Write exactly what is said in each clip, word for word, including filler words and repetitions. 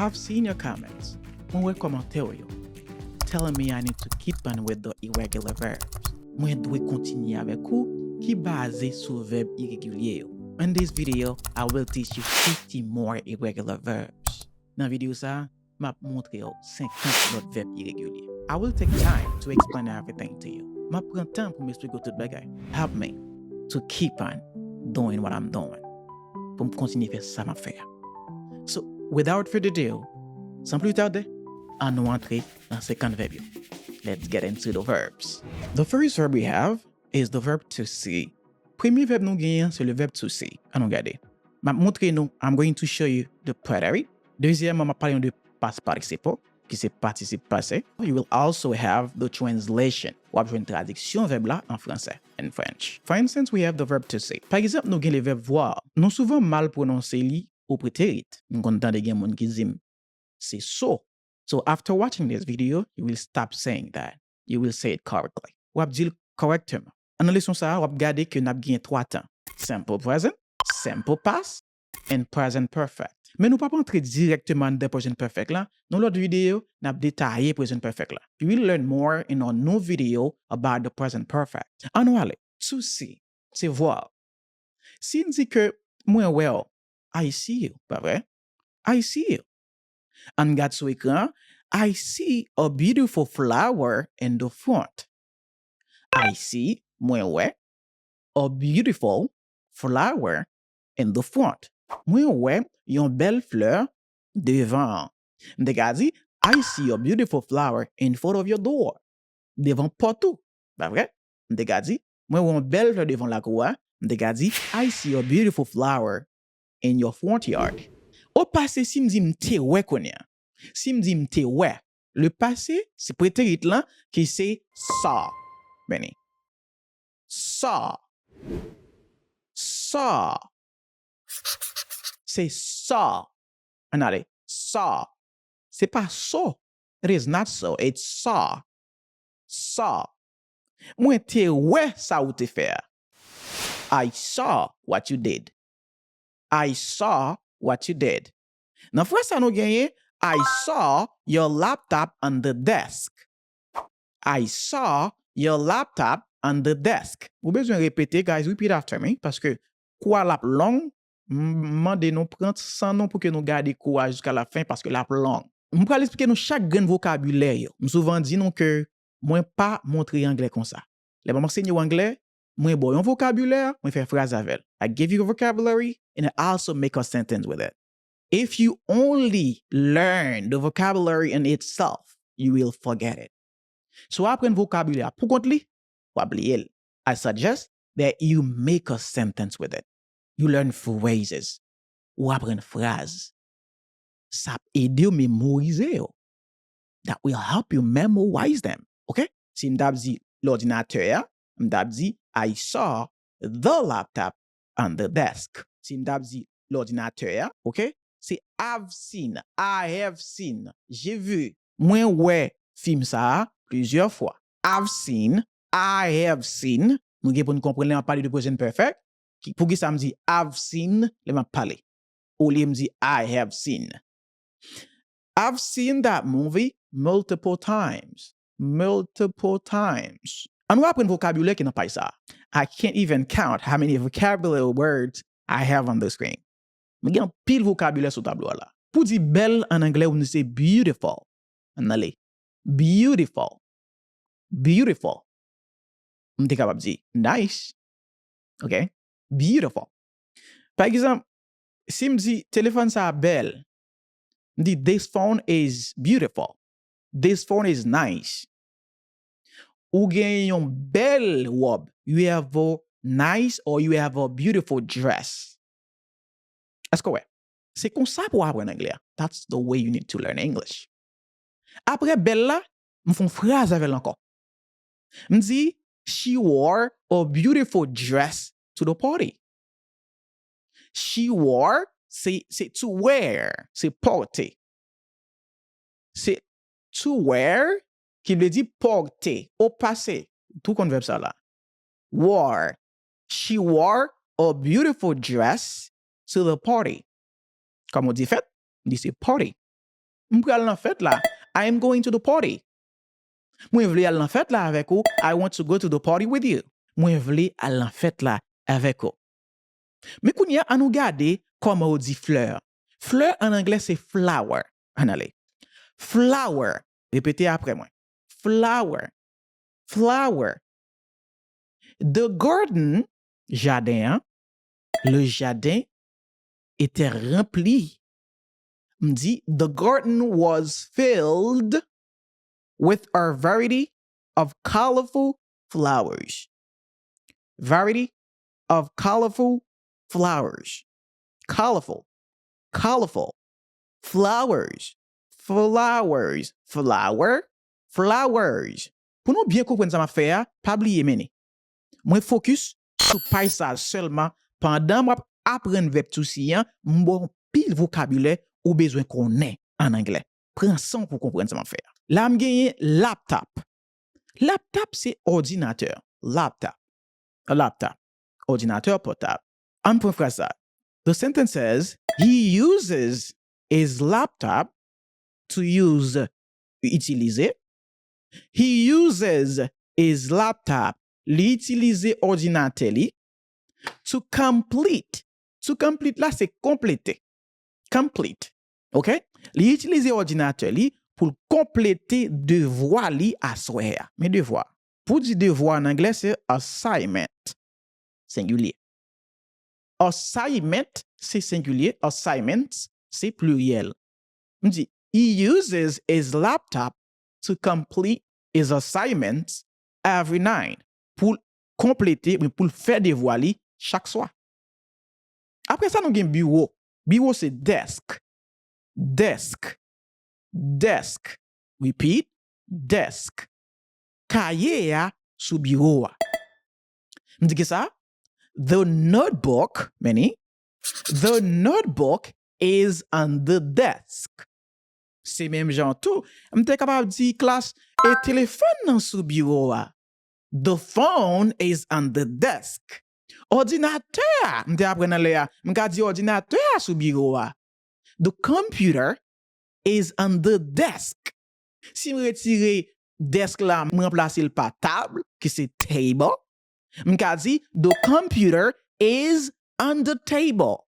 I've seen your comments. Mwen wè kòmantè w yo telling me I need to keep on with the irregular verbs. Mwen dwe kontinye avèk ou ki baze sou vèb iregilye yo. In this video, I will teach you fifty more irregular verbs. Nan videyo sa a, m ap montre w senkant lòt vèb iregilye. I will take time to explain everything to you. M ap pran tan pou m esplike w tout bagay. Help me to keep on doing what I'm doing. Pou m kontinye fè sa m ap fè a. So, without further ado, san plis tade, ann nou antre nan senkant vèb yo. Let's get into the verbs. The first verb we have is the verb to see. Premye vèb nou genyen, se le verb to see. Ann nou gade. M ap montre nou, I'm going to show you the preterite. Dezyèmman, m ap pale nou de past participle, ki se patisip pase. You will also have the translation. W ap jwenn tradiksyon vèb la an fransè, in French. For instance, we have the verb to see. Pa egzanp, nou gen le vèb voir. Nou souvan mal pwononse li o preterit. M konn tande gen moun ki di m, se so. So after watching this video, you will stop saying that. You will say it correctly. W ap di l kòrèkteman. Nan leson sa a, w ap gade ke n ap gen twa tan. Simple present, simple past, and present perfect. Men nou p ap antre dirèkteman nan present perfect la. Nan lòt videyo, n ap detaye present perfect la. You will learn more in a new video about the present perfect. Ann nou ale. To see, se voir. Si n di ke mwen wè w, I see you, pa vre? I see you. Ann gad sou ekran an. I see a beautiful flower in the front. I see, mwen wè, a beautiful flower in the front. Mwen wè yon bèl flè devan an. M te ka di, I see a beautiful flower in front of your door. Devan pòt ou. Pa vre? M te ka di, mwen wè yon bèl flè devan lakou a. M te ka di, I see a beautiful flower in your front yard. O pase, si m di m te wè kounye a. Si m di m te wè. Le pase, se preterit lan ki se saw. Vini. Saw. Saw. Se saw. Ann ale. Saw. Se pa so. It is not so. It's saw. Saw. Mwen te wè sa ou te fè a. I saw what you did. I saw what you did. Nan fraz sa nou genyen, I saw your laptop on the desk. I saw your laptop on the desk. Ou bezwen repete, guys, repeat after me, paske kou a l ap long. M mande nou pran san nou pou ke nou gade kou a jiska la fen, paske l ap long. M pral eksplike nou chak grenn vokabilè yo. M souvan di nou ke mwen pa montre anglè konsa. Lè m ap ansenye w anglè, mwen ba w yon vokabilè, mwen fè fraz avè l. I give you a vocabulary and I also make a sentence with it. If you only learn the vocabulary in itself, you will forget it. Si w aprann vokabilè a pou kont li, w ap bliye l. I suggest that you make a sentence with it. You learn phrases. Ou aprann fraz. Sa ap ede w memorize yo. That will help you memorize them. Ok? Si m t ap di lòdinatè a, m t ap di, I saw the laptop on the desk. Si m t ap di lòdinatè a, ok? Se I've seen, I have seen, j'ai vu. Mwen wè fim sa a plizyè fwa. I've seen, I have seen. Nou gen pou n konprann lè m ap pale de present perfect. Ki, poukisa m di I've seen lè m ap pale? Olye m di I have seen. I've seen that movie multiple times. Multiple times. Ann nou aprann vokabilè ki nan paj sa a. I can't even count how many vocabulary words I have on the screen. Mwen gen anpil vokabilè sou tablo a la. Pou di bèl an anglè, ou di se beautiful. Ann ale. Beautiful. Beautiful. M te kapab di nice. Ok? Beautiful. Pa egzanp, si m di telefòn sa a bèl, m di, this phone is beautiful. This phone is nice. Ou gen yon bèl wòb. You have a nice or you have a beautiful dress. Èske w wè? Se konsa pou w aprann anglè a. That's the way you need to learn English. Apre bèl la, m fè yon fraz avè l ankò. M di, she wore a beautiful dress to the party. She wore, se, se to wear, se pòte. Se to wear, ki vle di pòte, o pase. Tou konn vèb sa la. Wore. She wore a beautiful dress to the party. Kòman w di fèt? M di se party. M pral nan fèt la. I am going to the party. Mwen vle al nan fèt la avèk ou. I want to go to the party with you. Mwen vle al nan fèt la avèk ou. Men kounye a, ann nou gade kòman yo di flè. Flè an anglè se flower. Ann ale. Flower. Repete apre mwen. Flower. Flower. The garden, jaden an. Le jardin était rempli. M di, the garden was filled with a variety of colorful flowers. Variety of colorful flowers. Colorful. Colorful. Flowers. Flowers. Flower. Flowers. Pou nou byen konprann sa m ap fè a, pa bliye mennen. Mwen fokis sou paj sa a sèlman. Pandan m ap aprann vèb to see an, m ba w anpil vokabilè ou bezwen konnen an anglè. Pran san w pou w konprann sa m ap fè a. La, m genyen laptop. Laptop se òdinatè. Laptop. Laptop. Òdinatè pòtab. Ann pran fraz sa. The sentence says, he uses his laptop to use, itilize. He uses his laptop. Li itilize òdinatè li to complete. To complete la, se konplete. Complete. Ok? Li itilize òdinatè li pou l konplete devwa li aswè a. Men devwa. Pou di devwa an anglè, se assignment. Sengilye. Assignment, se sengilye. Assignments, se pliryèl. M di, he uses his laptop to complete his assignments every night. Pou l konplete, oubyen pou l fè devwa li chak swa. Apre sa, nou gen biwo. Biwo se desk. Desk. Desk. Repeat. Desk. Kaye a sou biwo a. M di ki sa? The notebook, meaning, the notebook is on the desk. Se menm jan tou, m te kapab di klas, e telefòn nan sou biwo a. The phone is on the desk. Òdinatè a, m te aprann anlè a, m ka di òdinatè a sou biwo a. The computer is on the desk. Si m retire desk la, m ranplase l pa tab, ki se table, m ka di, the computer is on the table.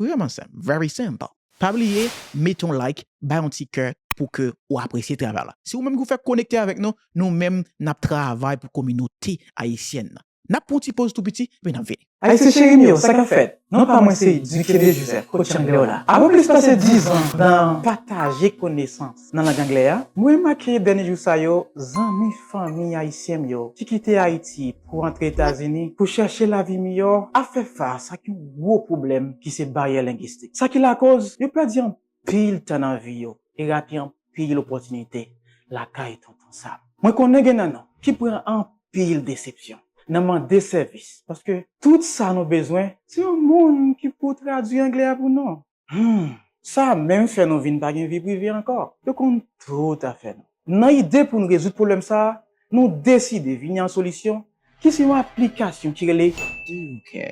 Vrèman senp, very simple. Pa bliye, mete yon like, bay yon ti kè pou ke ou apresye travay la. Si ou menm ki ou fèk konekte avèk nou, nou menm n ap travay pou kominote ayisyèn nan. N ap pran yon ti poz tou piti, epi n ap vini. Ayisyen cheri m yo, sa k ap fèt? Non pa mwen se Duque de Joseph, coach anglè w la. Apre plis pase diz an nan pataje konesans nan lang anglè a, mwen remake dènye jou sa yo, zanmi, fanmi ayisyen m yo ki kite Ayiti pou antre Etazini pou chèche lavi miyò ap fè fas ak yon gwo pwoblèm ki se baryè lengistik. Sa ki lakoz yo pèdi anpil tan nan vi yo e rate anpil opòtinite lakay Tonton Sam. Mwen konnen gen nan nou ki pran anpil desepsyon nan mande sèvis, paske tout sa nou bezwen, se yon moun ki pou tradui anglè a pou nou. Hmm, sa menm fè nou vin pa gen vi prive ankò. Yo konn tout afè nou. Nan ide pou nou rezoud pwoblèm sa a, nou deside vini an solisyon ki se yon aplikasyon ki rele Duque,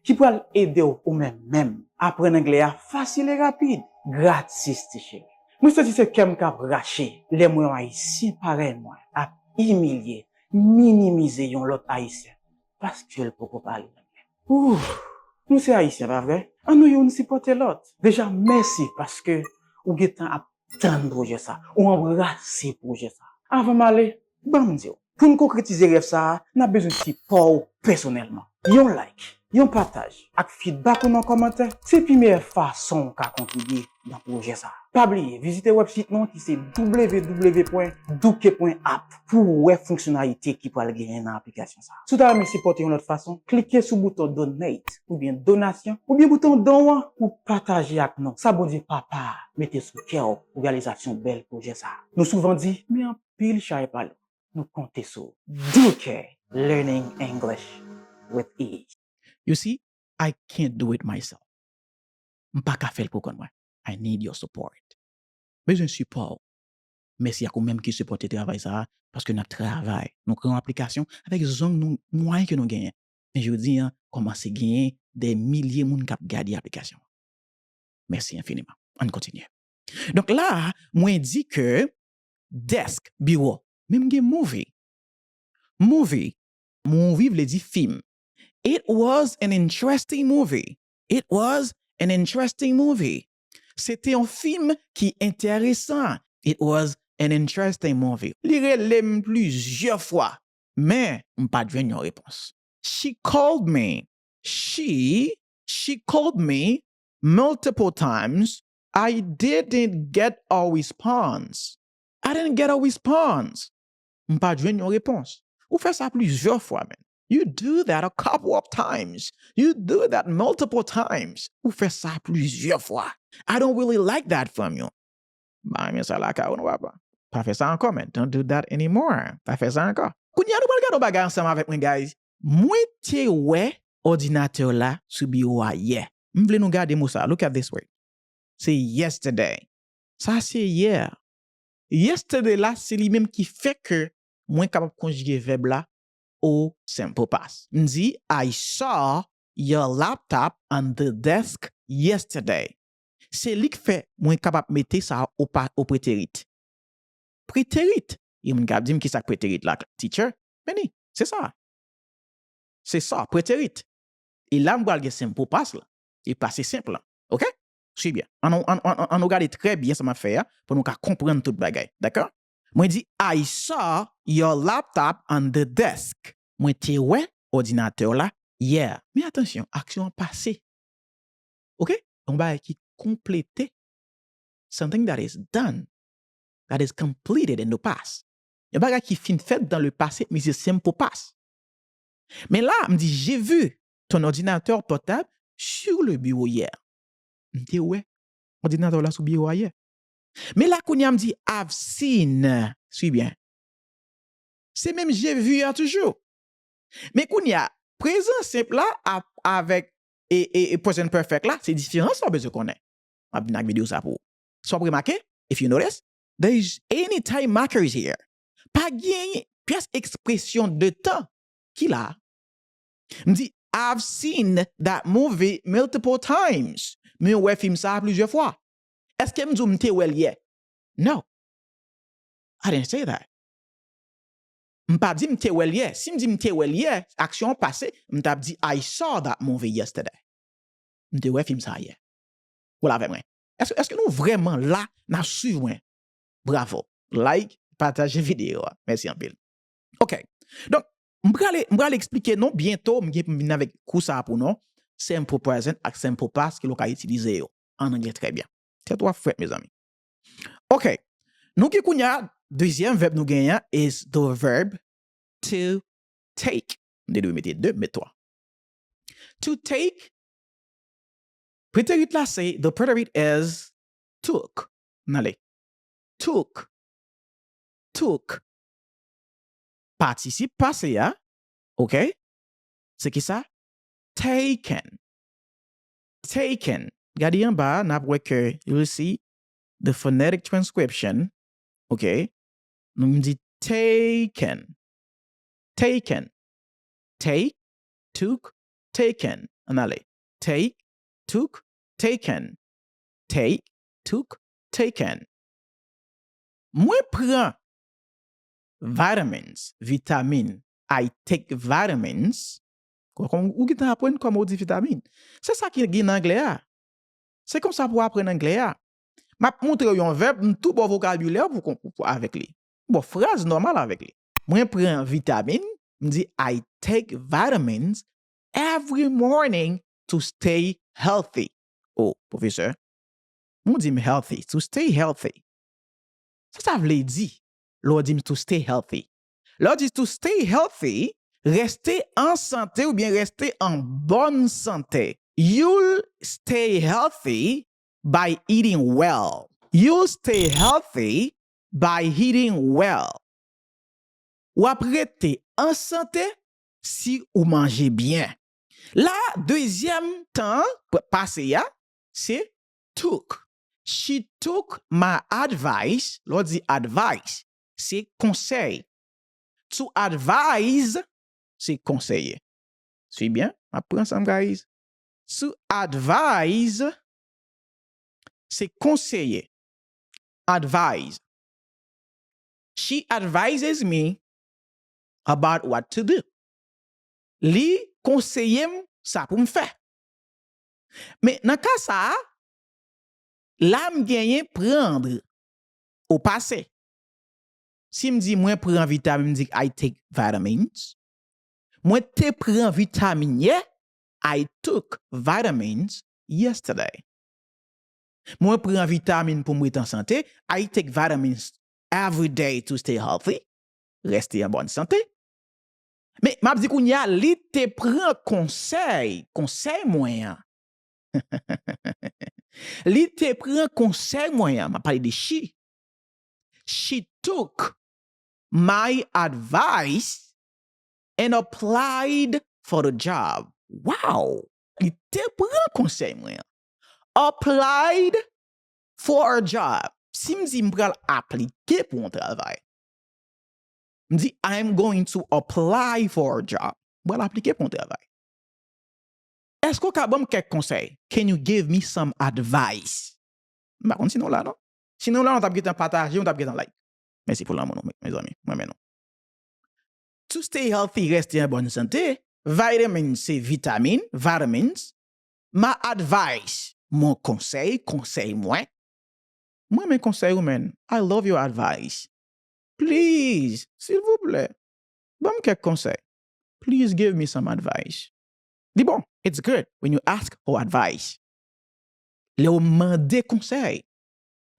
ki pral ede w ou menm menm aprann anglè a fasil e rapid, gratis ti cheri. Mwen santi se kè m k ap rache lè m wè yon Ayisyen parèy mwen ap imilye, minimize yon lòt Ayisyen paske l poko pale anglè. Ouh, nou se Ayisyen, pa vre? Ann nou youn sipòte lòt. Deja, mèsi paske ou gentan ap tann pwojè sa, ou anbrase pwojè sa. Avan m ale, ban m di w, pou n konkretize rèv sa a, n ap bezwen sipò w pèsonèlman. Yon like, yon pataj, ak feedback ou nan kòmantè, se pi meyè fason w ka kontribye nan pwojè sa a. Pa bliye, vizite wèbsit nou ki se w w w pwen duque pwen app pou w wè fonksyonalite ki pral genyen nan aplikasyon sa a. Si w ta renmen sipòte yon lòt fason, klike sou bouton donate oubyen donasyon, oubyen bouton don an pou pataje ak nou sa Bondye Papa mete sou kè w pou reyalizasyon bèl pwojè sa a. Nou souvan di, men anpil chay pa lou. Nou konte sou w. Duque, learning English with ease. You see, I can't do it myself. M pa ka fè l pou kont mwen. I need your support. Bezwen sipò w. Mèsi ak ou menm ki sipòte travay sa a, paske n ap travay. Nou kreye yon aplikasyon avèk zong nou, mwayen ke nou genyen. Men jodi a, kòmanse genyen dè milye moun k ap gade aplikasyon an. Mèsi enfiniman. Ann kontinye. Donk la, mwen di ke desk, biwo, men m gen movie. Movie, movie vle di fim. It was an interesting movie. It was an interesting movie. Se te yon fim ki enteresan. It was an interesting movie. Li rele m plizyè fwa, men m pa t jwenn yon repons. She called me. She, she called me multiple times. I didn't get a response. I didn't get a response. M pa t jwenn yon repons. Ou fè sa plizyè fwa, man. You do that a couple of times. You do that multiple times. Ou fè sa plizyè fwa. I don't really like that from you. M pa renmen sa lakay ou non, papa. Pa fè sa ankò, man. Don't do that anymore. Pa fè sa ankò. Kounye a, nou pral gade yon bagay ansanm avèk mwen, guys. Mwen te wè òdinatè la sou biwo a yè. M vle nou gade mo sa. Look at this word. Se yesterday. Sa se yè. Yesterday la, se li menm ki fè ke mwen kapab konjige vèb la o simple past. M di, I saw your laptop on the desk yesterday. Se li k fè mwen kapab mete sa o pa, o preterit. Preterit. Gen moun k ap di m ki sa k preterit la, teacher? Men ni, se sa. Se sa, preterit. E la, m pral gen simple past la. E pase senp lan. Oke? Swi byen. Ann, ann, ann, ann nou gade trè byen sa m ap fè a, pou nou ka konprann tout bagay. Dakò? Mwen di, I saw your laptop on the desk. Mwen te wè òdinatè w la yè. Men atansyon, aksyon an pase. Oke? Yon bagay ki konplete. Something that is done, that is completed in the past. Yon bagay ki fin fèt dans le passé, men se simple past. Men la, m di, j'ai vu ton ordinateur portable sur le bureau hier. M te wè òdinatè w la sou biwo a yè. Men la, kounye a, m di, I've seen. Swi byen. Se menm j'ai vu a toujou. Men kounye a, prezan senp la ap, avèk e, e, e present perfect la, se diferans sa w bezwen konnen. M ap vin ak videyo sa pou ou. Sa w ap remake, if you notice, there is any time markers here. Pa gen pyès ekspresyon de tan ki la. M di, I've seen that movie multiple times. Mwen wè fim sa a plizyè fwa. Èske m di w m te wè l yè? No. I didn't say that. M pa di m te wè l yè. Si m di m te wè l yè, aksyon an pase, m t ap di, I saw that movie yesterday. M te wè fim sa a yè. Ou la avè mwen? Èske, èske nou vrèman la, n ap swiv mwen? Bravo. Like, pataje videyo a. Mèsi anpil. Oke. Donk, m prale, m prale eksplike nou byento, m gen pou m vin avèk kou sa a pou nou. Simple present ak simple past, ki lè w ka itilize yo an anglè trè byen. Tèt w ap frèt, mezanmi. Oke. Nou gen kounye a, dezyèm vèb nou genyen an is the verb to take. M te dwe mete de, m met twa. To take, preterit la se, the preterit is took. N ale. Took. Took. Patisip pase a, oke? Se ki sa? Taken. Taken. Gade anba a, n ap wè ke, you will see the phonetic transcription, oke? Nou di taken. Taken. Take, took, taken. Ann ale. Take, took, taken. Take, took, taken. Mwen pran vitamins, vitamin. I take vitamins. Kòm ou gentan aprann kòman ou di vitamin. Se sa ki gen nan anglè a. Se konsa pou w aprann anglè a. M ap montre w yon vèb, m tou ba w vokabilè pou, pou, pou avèk li. M ba w fraz nòmal avèk li. Mwen pran vitamin, m di, I take vitamins every morning to stay healthy. Oh, pwofesè, ou di m healthy, to stay healthy. Sa sa vle di lè w di m to stay healthy? Lè w di to stay healthy, reste an sante oubyen reste an bòn sante. You'll stay healthy by eating well. You'll stay healthy by eating well. W ap rete an sante si ou manje byen. La, dezyèm tan an, p-, pase a, se took. She took my advice. Lè w di advice, se konsèy. To advise, se konseye. Swi byen, m ap pran sa m ka izi. To advise, se konseye. advise. She advises me about what to do. Li konseye m sa pou m fè. Men nan ka sa a, la m genyen prendre au passé. Si m di mwen pran vitamin, m di I take vitamins. Mwen te pran vitamin yè. I took vitamins yesterday. Mwen pran vitamin pou m ret an sante. I take vitamins every day to stay healthy. Reste an bòn sante. Men, m ap di kounye a, li te pran konsèy, konsèy mwen an. Li te pran konsèy mwen an. M ap pale de she. She took my advice and applied for the job. Wow! Li te pran konsèy mwen an. Applied for a job. Si m di m pral aplike pou yon travay, m di, I'm going to apply for a job. M pral aplike pou yon travay. Èske w ka ban m kèk konsèy? Can you give me some advice? M pa konn si nou la, non. Si nou la, nou t ap gentan pataje, nou t ap gentan like. Mèsi pou lanmou nou, mezanmi. Mwen renmen nou. To stay healthy, reste an bòn sante, vitamin se vitamin, vitamins. My advice, mon konsèy, konsèy mwen. Mwen renmen konsèy ou, man. I love your advice. Please, silvouplè, ban m kèk konsèy. Please give me some advice. Li bon, it's good when you ask for advice. Lè w mande konsèy.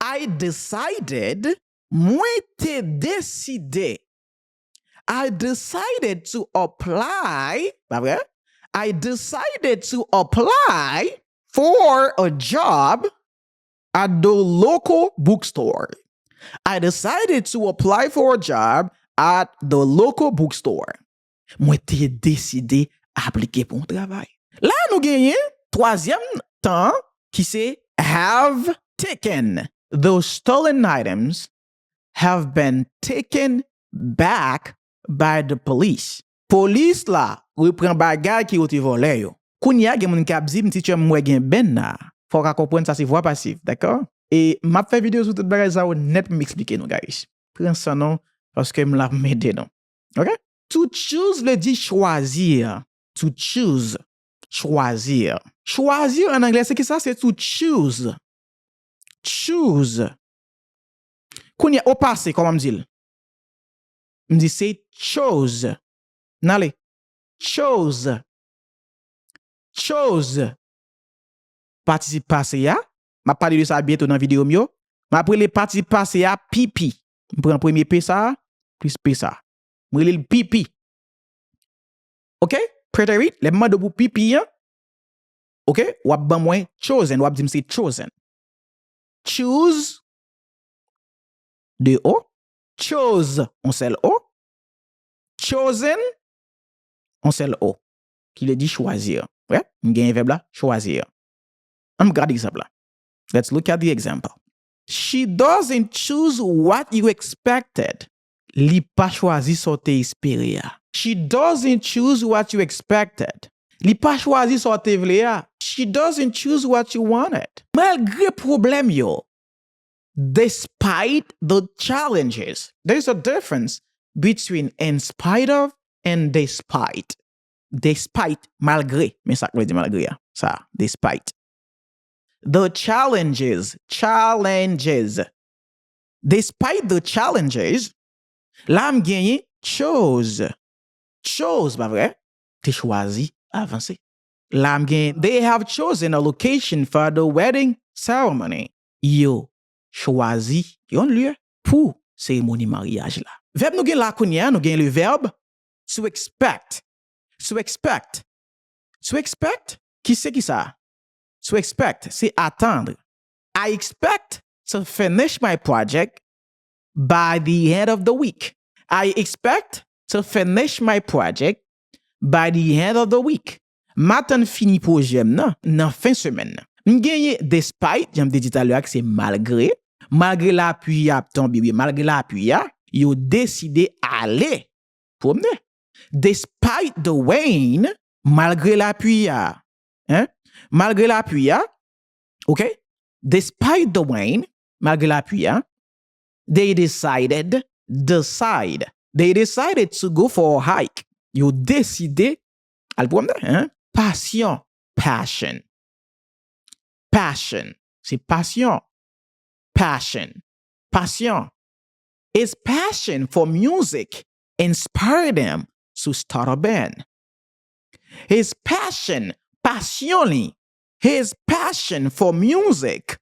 I decided, mwen te deside. I decided to apply, pa vre? I decided to apply for a job at the local bookstore. I decided to apply for a job at the local bookstore. Mwen te deside aplike pou yon travay. La, nou genyen twazyèm tan ki se have taken. Those stolen items have been taken back by the police. Polis la repran bagay ke yo te vòlè yo. Kounye a, gen moun k ap di m, "Teacher, m wè gen band la." Fò w ka konprann sa se vwa pasif, dakò? E m ap fè videyo sou tout bagay sa yo nèt pou m eksplike nou, guys. Pran san nou, paske m la pou m ede nou. Ok? To choose vle di chwazi. To choose. Chwazi. Chwazi an anglè, se ki sa? Se to choose. Choose. Kounye a, o pase, kòman m di l? M di se chose. N ale. Chose. Chose. Patisip pase a. M ap pale de sa byento nan videyo m yo. M ap rele patisip pase a pipi. M pran premye P sa a, plis P sa a. M rele l pipi. Ok? Preteric, lè m mande w pou pipi an, ok? W ap ban mwen chosen, w ap di m se chosen. Choose, de O. Chose, yon sèl O. Chosen, yon sèl O. Ki vle di chwazi. Right? M genyen vèb la, chwazi. Ann gade egzanp la. Let's look at the example. She doesn't choose what you expected. Li pa chwazi sa w te espere a. She doesn't choose what you expected. Li pa chwazi sa w te vle a. She doesn't choose what you wanted. Malgre pwoblèm yo, despite the challenges, there is a difference between in spite of and despite. Despite, malgre. Men sa k vle di malgre a. Sa, despite. The challenges, challenges. Despite the challenges, la m genyen chose. Chose, pa vre? Te chwazi avanse. La m genyen, they have chosen a location for the wedding ceremony. Yo chwazi yon lye pou seremoni maryaj la. Vèb nou gen la kounye a, nou gen le verbe to expect. To expect. To expect, ki se ki sa? To expect, se atann. I expect to finish my project by the end of the week. I expect to finish my project by the end of the week. M atann fini pwojè m nan, nan fen semèn nan. M genyen despite, jan m te di talè a, ki se malgre. Malgre lapli a ap tonbe, wi, malgre lapli a, yo deside ale pwomne. Despite the rain, malgre lapli a, hein? Malgre lapli a, ok? Despite the rain, malgre lapli a, They decided, decide. They decided to go for a hike. Yo deside al pwomne, hein? Passion, passion. Passion. Se passion. Passion. Passion. His passion for music inspired him to start a band. His passion, pasyon li. His passion for music.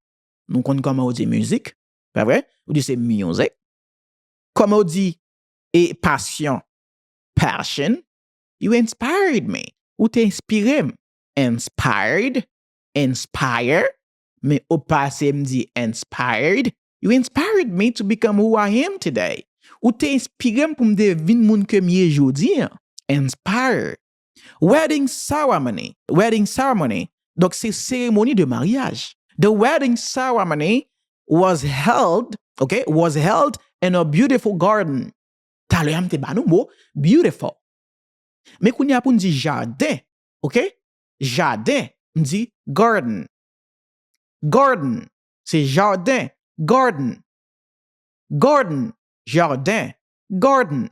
Nou konn kòman yo di mizik, pa vre? Yo di se music. Kòman yo di e pasyon? Passion. You inspired me. Ou te enspire m. Inspired, inspire. Men o pase m di inspired. You inspired me to become who I am today. Ou te enspire m pou m te vin moun ke m ye jodi a. Inspire. Wedding ceremony. Wedding ceremony. Donk, se seremoni de maryaj. The wedding ceremony was held, ok, was held in a beautiful garden. Talè a m te ba nou mo beautiful. Men kounye a pou n di jaden, ok? Jaden, m di garden. Garden, se jaden, garden. Garden, jaden, garden.